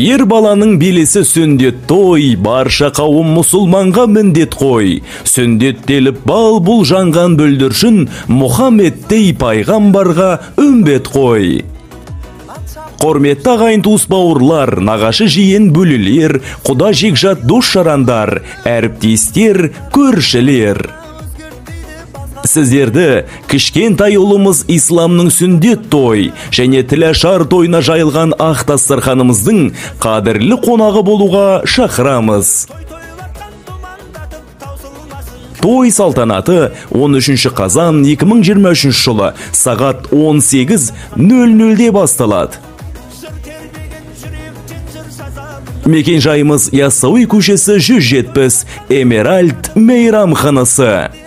Ер баланың белесі сүндет той, барша қауым мұсылманға міндет қой. Сүндеттеліп бал бұл жанған бүлдіршін, Мұхаммедтей пайғамбарға үмбет қой. Құрметті ағайын туыс бауырлар, нағашы жиен бөлелер, құда жекжат дос жарандар, әріптестер, көршілер. Сіздерді кішкентай ұлымыз Исламның сүндет той және тілашар тойына жайылған ақ дастарханымыздың қадірлі қонағы болуға шақырамыз. Той салтанаты 13 қазан 2023 жылы сағат 18:00-де басталады. Мекен жайымыз Яссауи көшесі 170, Эмеральд мейрамханасы.